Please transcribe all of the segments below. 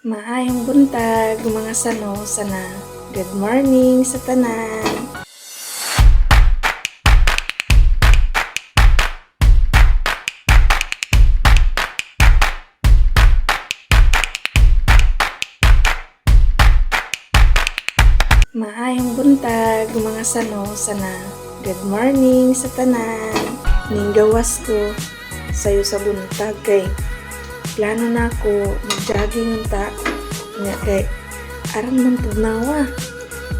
Maayong buntag, mga sano sana. Good morning sa tanan. Maayong buntag, mga sano sana. Good morning sa tanan. Ninggawas ko sayo sa buntag kay plano na ako mag-jogging unta nga kay aram man tugnawa.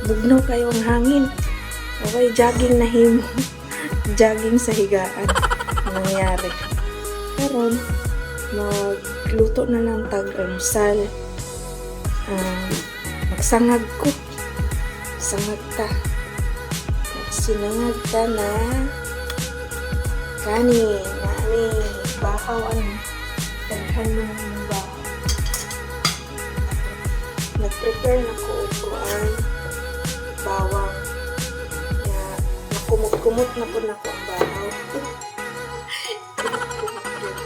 Bugnaw kayo ang hangin. Okay, jogging na himo. Jogging sa higaan ang nangyari. Karon magluto na lang tag almusal. Ah, magsangag ko. Sangag ta. Sinangag ta na kanin. Nani, bakaw ano. Daghan man ang imong bakaw. Nag-prepare na ko og kuan bawang. Nga nakumot-kumot na pud nako ang bakaw. Kumot-kumot yun.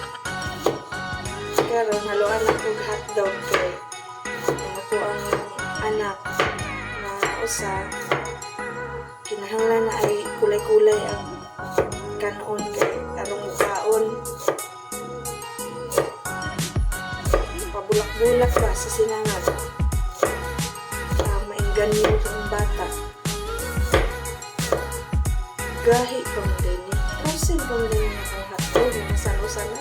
Karon haluan ako og hotdog kay ang ako ang anak na usa kinahanglan na ay kulay-kulay ang kanon kay arong mukaon. Pabulak-bulak ba sa sinangag. Ah, maingganyo ang bata. Gahi pa mo din ni. Proceed pa mo din akong hotdog, mga sano-sana.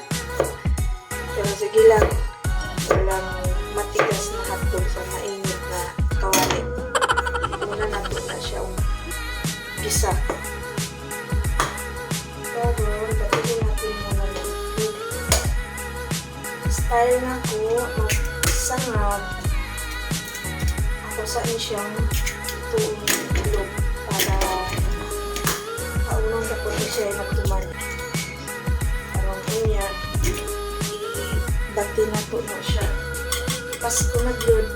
Pero sige lang, walang matigas na hotdog sa mainit na kawali. Muna nato na siya og gisa. Pero, patuloy natin muna ng itlog. Style na ko, magsangag. Ako sa siyang ituong itlog para kaunang dapat na siya ay nagtuman. Aron unya, ibati na to na siya. Pasko na gyud.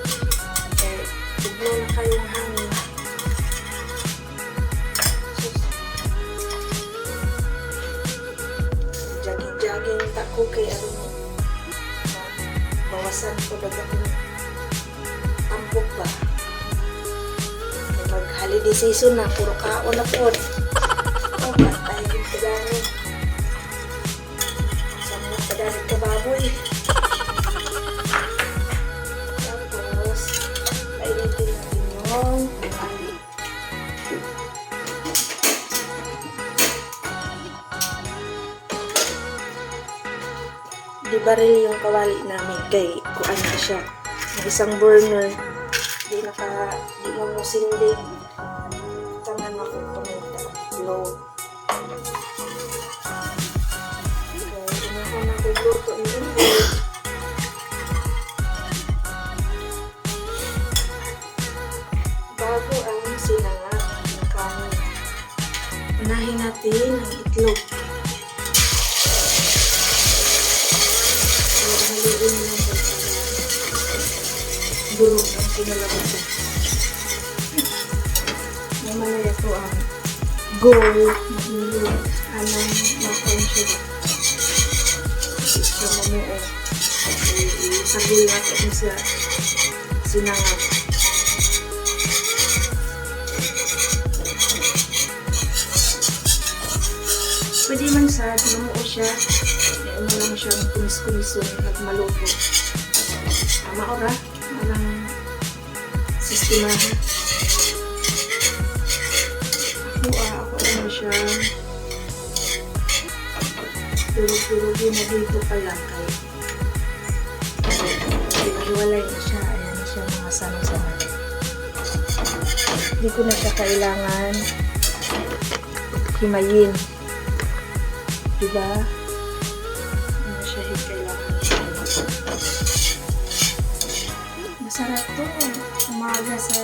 Kay tugnaw na kayong hangin. Sus. Jogging-jogging ta ko kay aron bawasan ko daga akong tampok ba. Kay mag holiday season na, puro kaon na pod. Oh, patay gyud ka gani. Sa mga padalit ka baboy. Tapos, painitin natin yung kawali. Di baril yung kawali namin kay kuan na siya. May isang burner. Di na mo sindi. Tangan ako paminta. Low. Kay unahon na ko luto ni Inday. Bago ang sinangag ng kanin. Unahin natin ang itlog. Haluin natin para durog ang kinalabasan. Mamalaya ko ang goal maghulog anang makuha siya sa mamuo. Isagol natin sa sinangag. Pwede man sa mamuo siya. Kaya mo lang siyang kumis-kumison at maluto. Tama ora, anang sistema. Ako ah, ako ano siya. Durog-durogin na dito pa lang kay hiwalay na siya. Ayan na siya mga sano-sano. Hindi ko na siya kailangan himayin. Diba? Hindi na siya kailangan himayin. Masarap to. Umaga sa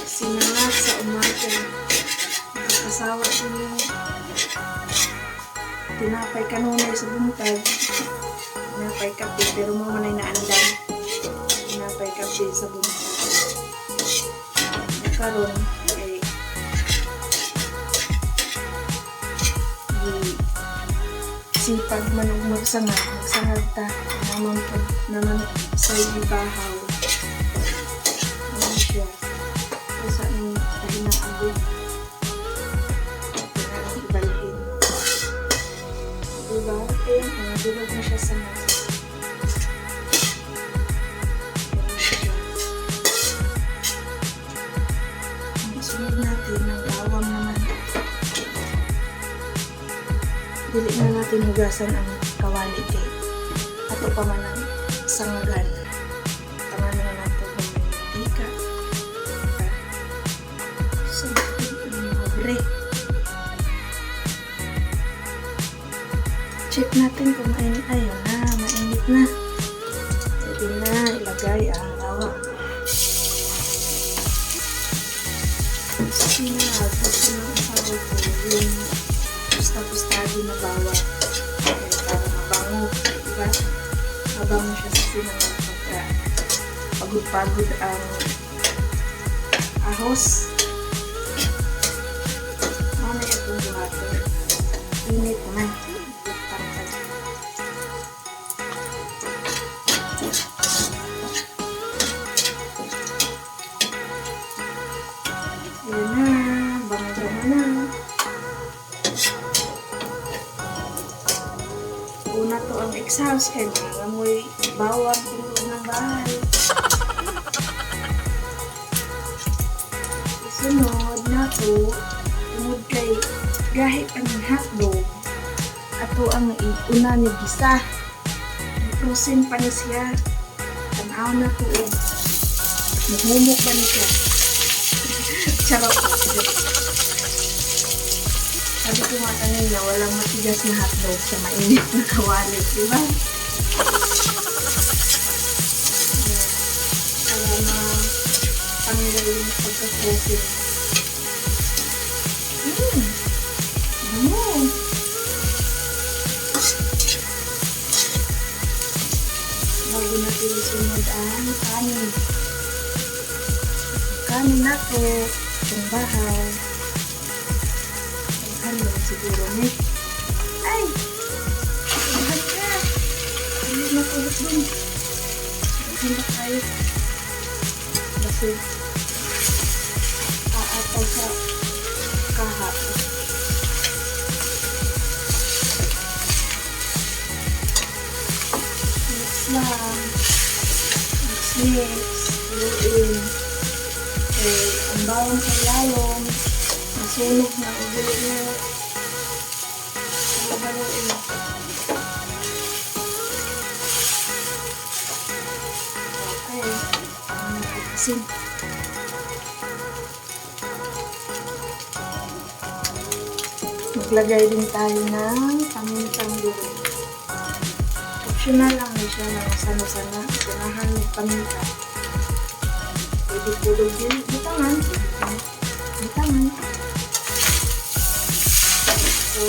sinangag sa umaga. Nakakasawa din yung tinapay kanunay sa buntag. Tinapay kape, pero mo man ay naandam. Tinapay kape sa buntag. Karon kay sipag man og magsangag, magsangag ta. Naman pag naman sa ibahaw. Ano siya? Sa nung ago. Kailangan ibalhin. Diba? Ayan, oh, durog na siya sa mga. Ganun siya. Ang sunod natin, ng bawang naman. Dili na natin hugasan ang kawali kay ato pa man ang sangagan. Tangan na nato kung may mantika. So, ang bre. Check natin kung mainit. Ayun na, mainit na. Pwede na ilagay ang bawang. Sinag, gusto ng asawa ko yung pusta-pustado na bawang. Kaya para mabango, diba? Mabango siya sa sinangag pagka pagod-pagod ang ahos. Mamaya itong buhaton. Init naman. Tangkad. Ayan na. Bango-bango na. Una to ang exhaust kay nangamoy bawang itong loob ng bahay. Sunod na to, tungod kay gahit ang hotdog, ato ang una ni gisa. Frozen pa ni siya. Tanaw na to og muhumok ba ni siya? Charot. Sabi ko nga kanina, walang matigas na hotdog sa mainit na kawali, di ba? Ayan. Para matanggal yung pagka-frozen. Bango. Bago natin isunod ang kanin. Kanin na to, itong bahaw. Daghan lang siguro ni. Ay! Daghan ka! Hindi na tulog dun. Daghan na tayo. Kasi aataw sa kahapon. Mix lang. Mix, mix. Haluin. Eh, ang bawang sa lalong. Nasunog na. O dili na. Haluin. Okay. Ano asin? Maglagay din tayo ng pamintang durog. Optional lang eh siya ng sana-sana. Ganahan ng paminta. Pwede pulog din. Bitangan. Bitangan. So,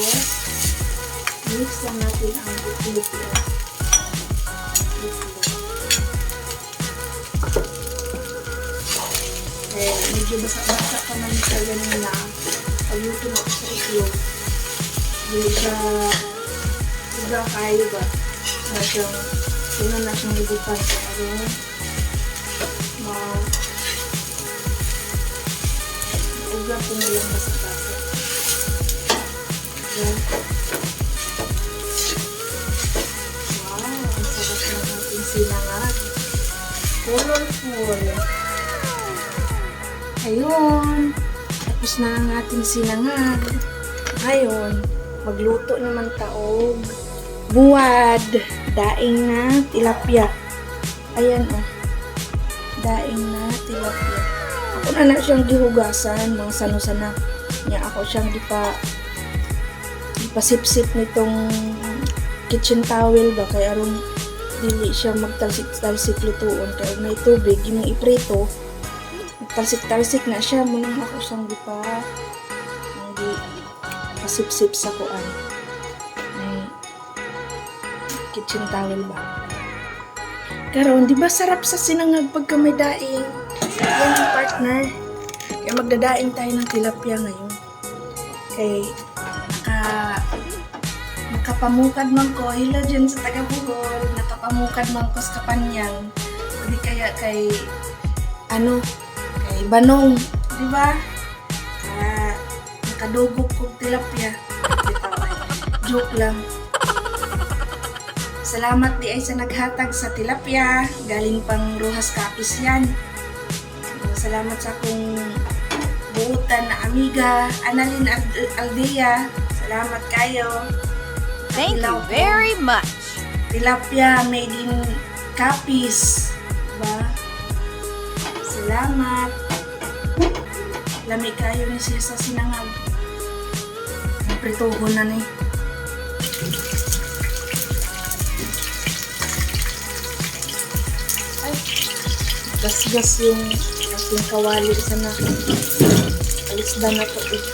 mix lang natin ang itlog. Itlog. Eh, medyo basa-basa pa man siya ganun na pagluto na ako sa itlog. Hindi siya uga kayo ba? Na siyang, una na siyang libutan. Pero, mauga po na yung basa-basa. Yan. Wow, ang sarap ng ating sinangag. Colorful. Ayun. Tapos na ang ating sinangag. Ngayon, magluto naman taog buwad. Daing na tilapia. Ayan oh. Daing na tilapia. Ako na na siyang gihugasan, mga sano-sana. Nya ako siyang gipasipsip nitong kitchen towel ba kay aron dili siya magtalsik-talsik lutuon kay og may tubig imong iprito, talsik-talsik na siya. Munang ako siyang gipa ang gi pasipsip sa kuan, may kitchen towel ba. Karon, di ba sarap sa sinangag pagka may daing? Yan ang partner, kaya magdadaing tayo ng tilapia ngayon kay Nakapamukad man ko. Hello dyan sa taga Bohol. Nakapamukad man ko sa Kapanyang. O di kaya kay, ano, kay Banong. Di ba? Ah, nakadugog kog tilapia. Bitaw, ay, joke lang. Salamat di ay sa naghatag sa tilapia. Galing pang Roxas, Capiz yan. Salamat sa akong buutan na amiga, Annalyn Aldea. Salamat kayo. Thank you Ilaw ko. Very much. Tilapia made in Capiz. Diba? Salamat. Lami kayo ni siya sa sinangag. Prituhon na ni. Ay, gasgas yung ating kawali sa na. Alisdan na to eh.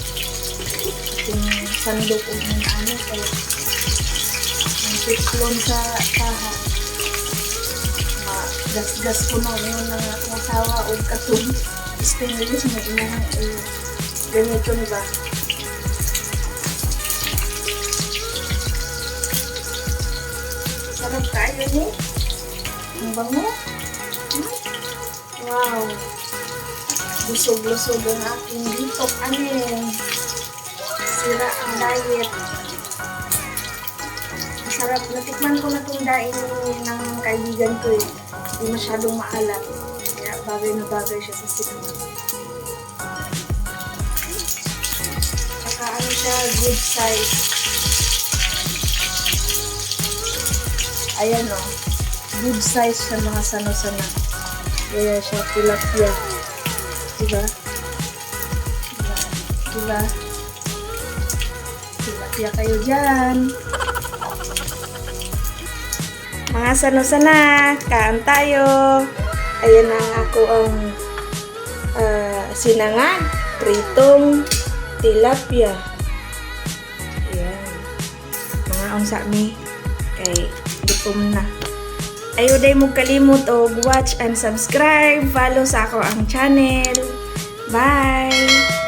Ating sandok o ng ano kaya ang teflon sa taha. Gasgas ko na ngayon ng akong asawa o katong stainless na inyong eh, ganito ni ba? Sarap kayo ni. Ang bango. Wow. Busog-lusog ang aking litok. Ano eh. Sira ang diet. Masarap. Natikman ko na itong daing ng kaibigan ko eh. Hindi masyadong maalat. Kaya bagay na bagay siya sa sinangag. Tsaka ano siya, good size. Ayan o. Good size siya, mga sano-sana. Kaya siya tilapia. Diba? Diba? Diba? Tilapia kayo dyan. Mga sano-sana, kaan tayo. Ayan na ang ako ang sinangag, pritong tilapia. Ayan. Mga unsa mi kay gutom na. Ayaw day mo kalimot og watch and subscribe, follow sa ako ang channel. Bye!